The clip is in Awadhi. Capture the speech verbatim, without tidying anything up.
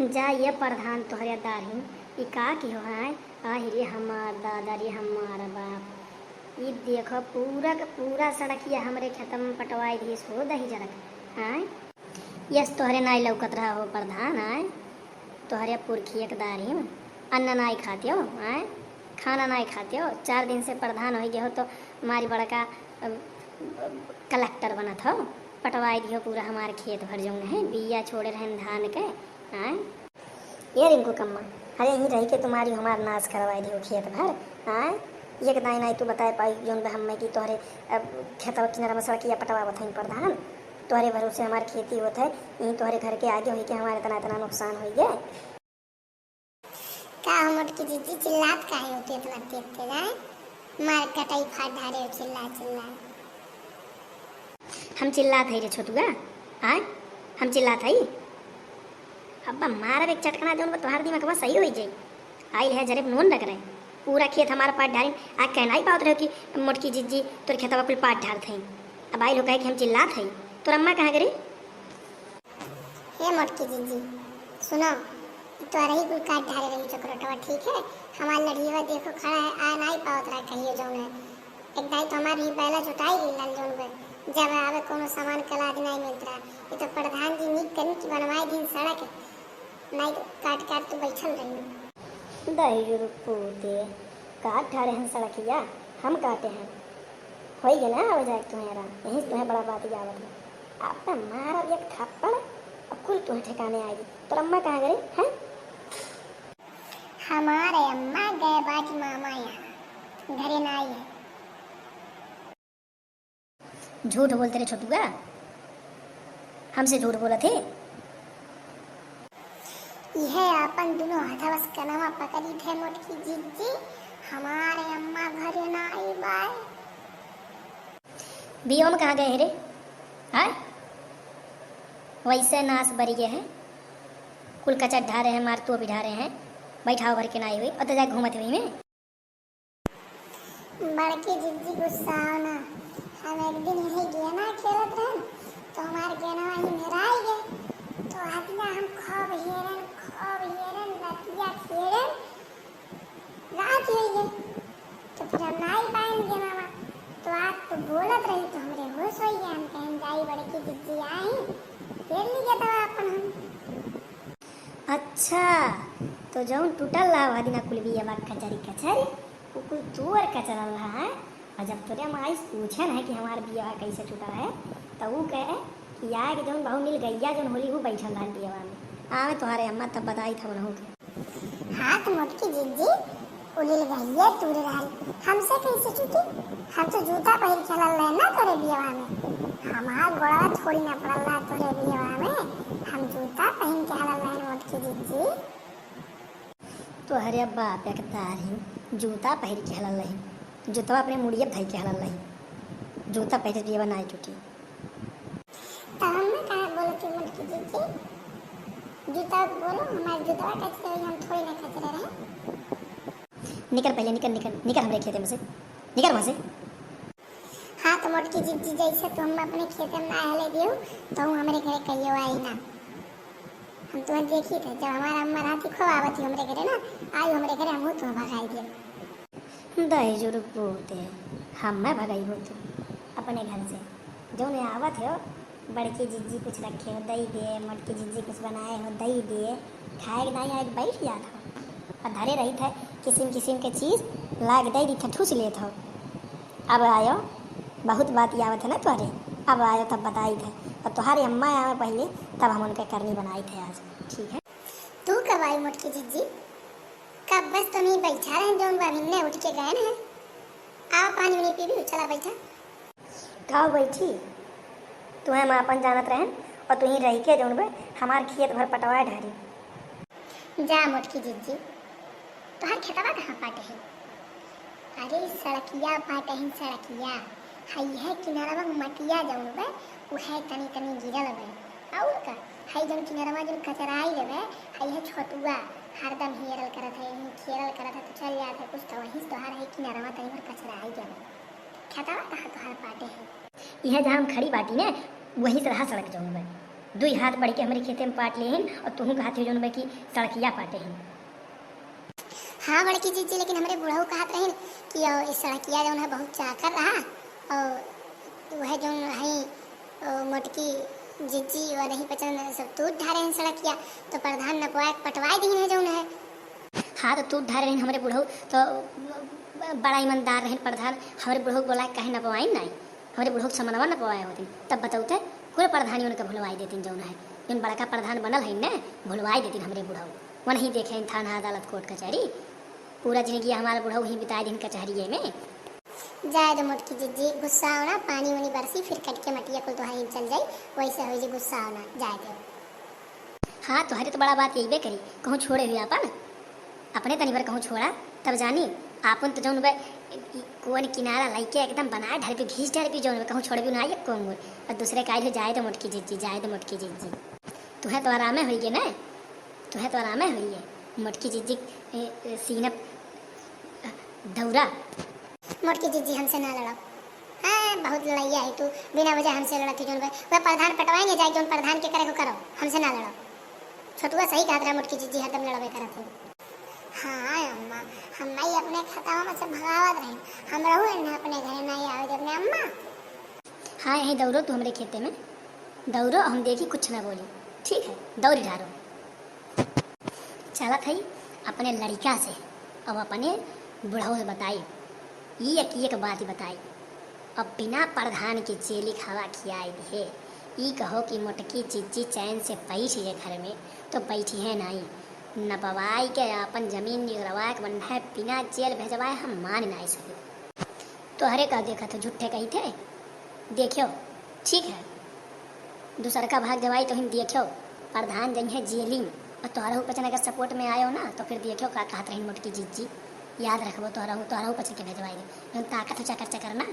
जा ये प्रधान तोहरे दाढ़ी, ई का किहो है? आहि रे हमार दादा रे हमार बाप, ई देखो पूरा के पूरा सड़किया हमरे खेतवा में पटवाई दिहिस हो दही जरक, आय? यस तोहरे नाई लौकत रहा हो प्रधान, आय? तोहरे पुरखिया के दाढ़ी में अन्न नाई खाते हो, आय? खाना नाई खाते हो, चार दिन से प्रधान होइ गए हो तो मारी बड़का, अ, कलेक्टर बनत हो, पटवाई दिहो पूरा हमार खेत भर जौन है, बिया छोड़े रहन धान के, आय? ए रिंकू कम्मा, अरे यहीं रहि के तुम्हारी हमार नाश करवाई दिहो खेत भर, आय? एक दाई नाई तू बताए पाई जौन बे हम्मे कि तोहरे, अ, खेतवा किनारा में सड़किया पटवावत हईं प्रधान, तोहरे भरोसे हमार खेती होत है, यहीं तोहरे घर के आगे होई के हमार इतना, इतना नुकसान होई गए। का हो मोटकी जीजी, चिल्लात काहे हो तू इतना तेज तेज, आय? मार कटाई फाड़ ढारे हो चिल्ला चिल्ला। हम चिल्लात हई रे छोटुआ, आय? हम चिल्लात हई? अब्बा मारब एक चटकना जौन बा तोहार दिमागवा सही होई जाई। आइल है जरे नून रख रहे, पूरा खेत हमार पाट ढारिन, आ कहनाई पावत रहे कि मोटकी जीजी तोर खेतवा कुल पाट ढारत हई। अब आइल हो कहे कि हम चिल्लात हई, तोर अम्मा कहाँ गरी? हे मोटकी जीजी, सुनो, ई तोहरे ही कुल काट ढारे रही चकरोटवा, ठीक है? हमार लड़ियवा देखो खड़ा है, आ नाई पावत रहा कहियो जौन है। एक दाई तो हमार भी बैला जुटाई गई लाल जौन बे, जब आवे कोनो सामान कलाद नाई मिलत रहा। ये तो प्रधान जी नीक करी कि बनवाई दिन सड़क, नाई तो काट काट तो बैठल रही। दही जुरुक पूते, काट ढारे हैं सड़किया, हम काटे हैं। होई गए ना आवे जाए तुम्हारा, यहीं से तुम्हें बड़ा बात आवत है। अब तो मारब एक थप्पड़, अब कुल तुम्हें ठिकाने आएगी। तोर अम्मा कहाँ गई, हैं? हमारे अम्मा गए बाटी मामा यहाँ, घरे ना आई है। झूठ बोलते रे छोटुआ, हमसे झूठ बोलत है। इहे आपन दुनो हथवा से कनवा पकड़ी थे मोटकी जीजी, हमारे अम्मा घरे ना आई बाय। बियवा में कहाँ गए हैं रे? हाँ? वैसे नास बरी गए हैं, कुल कचर ढारे हैं, मार तू भी ढारे हैं, बैठाव भर के ना आई हुई, और तो जाके घूमत हुई में। बड़की जिज्जी गुस्साओ ना, हम एक दिन यही गेना खेलत रहन, तो हमार गेनवा ही मेराई गए, तो अतना हम खूब हेरन, खूब हेरन, रतिया खेलन, रात होई गए, तो फिर हम नाई पाएन गेनवा, तो आज तो बोलत रही तो हमरे होश होई गए, हम कहन जाई बड़की जिज्जी आई, हेर ली गेदवा अपन हम। अच्छा, तो जौन टूटल रहा वह दिना कुल बियवा कचरी कचरी, उ कुल तू और कचरल रहा है। और जब तोरे माई पूछे ना कि हमार बियवा कैसे टूटा है, तो उ कहे कि आए के जौन बहु नील गैया जौन होली, उ बैठल रहन बियवा में। आवे तोहरे अम्मा तब बताई था उन्हों के। हाथ मोटकी जिज्जी, उ नील गैया तूरे रहल, हमसे कैसे टूटी? हम तो जूता पहिर के हलल रहे ना तोरे बियवा में। हमार गोड़वा थोड़ी ना पड़ल रहा तोरे बियवा में, हम जूता पहिन के हलल रहे मोटकी जिज्जी। तोहरे बाप एक तारी जूता पहिर के हलल रही, जूतवा अपने मुड़िया धई के हलल रही, जूता पहिर के बियवा नाई टूटी। तब हम ना कहा बोलो कि मोटकी जिज्जी, जूता बोलो, हमार जूतवा कचरे होई, हम थोड़ी ना कचरे रहे। निकर पहले, निकर, निकर, निकर हमरे खेते में से, निकर वहाँ से। हाँ, तो मोटकी जिज्जी, जैसे तू हम अपने खेते में ना हले दियो, तो हम हमरे घरे कहियो आई ना। हम तुम्हें देखी थे, जब हमारा अम्मा रहती खूब आवत ही हमरे घरे ना, आई हमरे घरे, हम तुम्हें भगाई दियो। दही जुरुक पूते, हम मैं भगाई हो तू अपने घर से, जौन आवत हो, बड़की जिज्जी कुछ रखे हो, दई दे, मोटकी जिज्जी कुछ बनाए हो, दई दे, खाए के दाई आए बैठ जात हो। और धरे रही थे किसिम किसिम के चीज, लाग दई दी थे, ठूस लेत हो। अब आयो, बहुत बात आवत है ना तोहरे, अब आयो तब बताई थे। और तोहरे अम्मा आवे पहले, तब हम उनके करनी बनाई थे आज, ठीक है? तू कब आई मोटकी जिज्जी? कब बस तुम ही बैठा रहे, जौन बा अभिन्ने उठ के गए हैं। आओ पानी उनी पीबी, चला बैठा। का बैठी? तुहे हम आपन जानत रहन और तुही रहि के जौन बे हमार खेत भर पटवाए ढारी। जा मोटकी जिज्जी, तोहार खेतवा कहाँ पाटे है? अरे सड़किया पाटे है, सड़किया। हई है किनारवा मटिया जौन बे, उहे तनी तनी गिरल बे। और का, हई जौन किनारवा जौन कचराई बे, हई है छोटुआ, हरदम हेरल करत है, यहीं खेलल करत है, तो चल जात है कुछ तो वहीं से तोहार है किनारवा तनी भर कचराई बे। खेतवा कहाँ तोहार पाटे है? इहे जहाँ हम खड़ी बाटी ने, वहीं से रहा सड़क जौन बे। दुई हाथ बढ़ि के हमरे खेते में पाट लेहिन और तुहूँ कहत हो जौन बा कि सड़किया पाटे हिन। हाँ बड़की जिज्जी, लेकिन हमरे बुढ़ऊ कहत रहिन कि ओ, ई सड़किया जौन है बहुत चाकर रहा और वह जौन है ओ, मोटकी जिज्जी वनही पचन सब तूर ढारे हैं सड़किया, तो प्रधान नपवाए पटवाए दीन है जौन है। हाँ तो तूर ढारे रहिन हमरे बुढ़ऊ, तो बड़ा ईमानदार रहिन प्रधान, हमरे बुढ़ऊ बोला काहे नपवाइन नाई, हमरे बुढ़ऊ समनवा नपवाए होतिन, तब बतौते पूरे प्रधानी उनके भुलवाई देतिन जौन है। जौन बड़का प्रधान बनल है ने, भुलवाई देतिन हमरे बुढ़ऊ। वनही देखे थाना अदालत कोर्ट कचहरी, पूरा जिंदगी हमारा बुढ़ऊ ही बिताए दिन कचहरिये में। जाए दो मोटकी जिज्जी, गुस्सा हो ना, पानी उनी बरसी, फिर कट के मटिया कुल तोहार चल जाई, वैसे हो जी, गुस्सा हो ना, जाए दो। हाँ, तोहरे तो बड़ा बात यही बे करी, कहूँ छोड़े हुए आपन, अपने तनी भर कहूँ छोड़ा, तब जानी, आपन तो जौन बे, ई, ई, कोन किनारा लइके एकदम बनाए ढरपी, घीस ढरपी जौन बे, कहूँ छोड़बी ना, ये कोंगुर, और दूसरे काइल हो, जाए दो मोटकी जिज्जी, जाए दो मोटकी जिज्जी। तुहे तो आरामे होइए ना, तुहे तो आरामे होइए, मोटकी जिज्जी, ए, ए, सीना दौरा। मोटकी जिज्जी, हमसे ना लड़ो। हाँ, बहुत लड़ाइया है तू, बिना वजह हमसे लड़त ही जौन बे। वह प्रधान पटवाएंगे, जाए जौन प्रधान के करे को करो, हमसे ना लड़ो। छोटुआ सही कहत रहा, मोटकी जिज्जी हरदम लड़बे करत है। हाँ अम्मा, हम माई अपने खेतवा में से भगावत रही, हम रहू ना अपने घरे ना आवे दे अपने अम्मा। हाँ, यहीं दौड़ो तू हमरे खेते में, दौड़ो, हम देखी कुछ ना बोली, ठीक है, दौड़ी ढारो। चलत हई अपने लड़िका से, अब अपने बुढ़ऊ से बताई, ई एक एक बात बताई। अब बिना प्रधान के जेली खावा खियाई दिहे। ई कहो कि मोटकी जिज्जी चैन से बैठ जे घर में, तो बैठी है नाई। नपवाई के आपन जमीन निगरवा के बंधा है, बिना जेल भेजवाए हम मान नाई सकी। तोहरे का देखत हो, झूठे कही थे। देखियो, ठीक है, दूसर का भाग जवाई तो हम देखियो, प्रधान जइहे जेलिंग, और तोहरहू पचन अगर सपोर्ट में आयो ना, तो फिर देखियो का कहत रही मोटकी जिज्जी, याद रखबो, तोहरहू, तोहरहू पचन के भेजवाई दे। जौन ताकत हो चकर चकर ना,